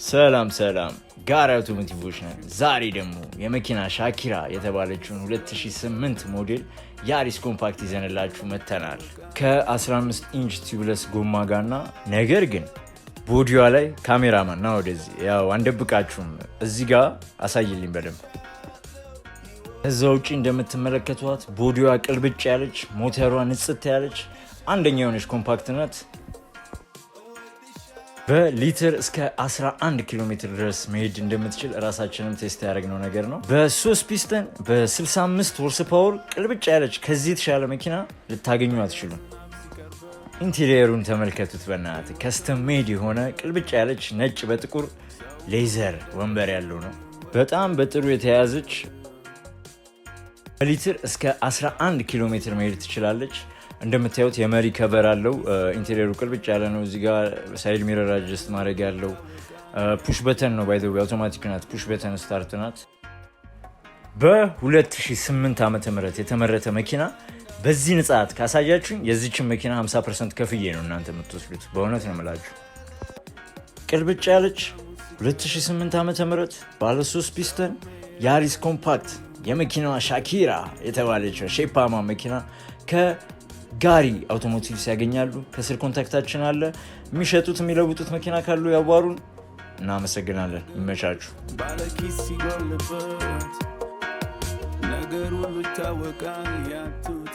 ሰላም ሰላም፣ ጋሪ አውቶሞቲቮች ነን። ዛሬ ደግሞ የመኪና ሻኪራ የተባለችውን 2008 ሞዴል ያሪስ ኮምፓክት ይዘንላችሁ መጥተናል። ከ15 ኢንች tubeless ጎማ ጋርና ነገር ግን body ዋ ላይ ካሜራማን ና ወደዚህ፣ ያው አንደብቃችሁም፣ እዚህ ጋር አሳይልኝ በደንብ። ከዛ ውጭ እንደምትመለከቷት body ዋ ቅልብጭ ያለች፣ ሞተሯ ንጽት ያለች፣ አንደኛ የሆነች compact ናት። በሊትር እስከ 11 ኪሎ ሜትር ድረስ መሄድ እንደምትችል እራሳችንም test ያደረግነው ነገር ነው። በ3 ፒስተን በ65 horse power ቅልብጭ ያለች፣ ከዚህ የተሻለ መኪና ልታገኙ አትችሉም። Interior ኡን ተመልከቱት በናት፣ custom made የሆነ ቅልብጭ ያለች ነጭ በጥቁር leather ወንበር ያለው ነው። በጣም በጥሩ የተያዘች፣ በሊትር እስከ 11 ኪሎ ሜትር መሄድ ትችላለች። እንደምታዩት የመሪ cover አለው። Interior ኡ ቅልብጭ ያለ ነው። እዚህ ጋር side mirror adjust ማድረግ ያለው፣ push button ነው። By the way automatic ናት። Push button start ናት። በ2008 ዓመተ ምህረት የተመረተ መኪና በዚህ ንጻት ካሳያችሁኝ የዚችን መኪና 50% ከፍዬ ነው እናንተ የምትወስዱት። በእውነት ነው የምላችሁ። ቅልብጭ ያለች 2008 ዓመተ ምህረት ባለ 3 ፒስተን ያሪስ ኮምፓክት፣ የመኪናዋ ሻኪራ የተባለችው ሼፓማ መኪና ከጋሪ አውቶሞቲቭስ ያገኛሉ። ከስር contact ኣችን አለ። የሚሸጡት የሚለውጡት መኪና ካሉ ያዋሩን። እናመሰግናለን። ይመቻችሁ። ባለኪስ ሲጎልበት ነገር ሁሉ ይታወቃል ያቱት።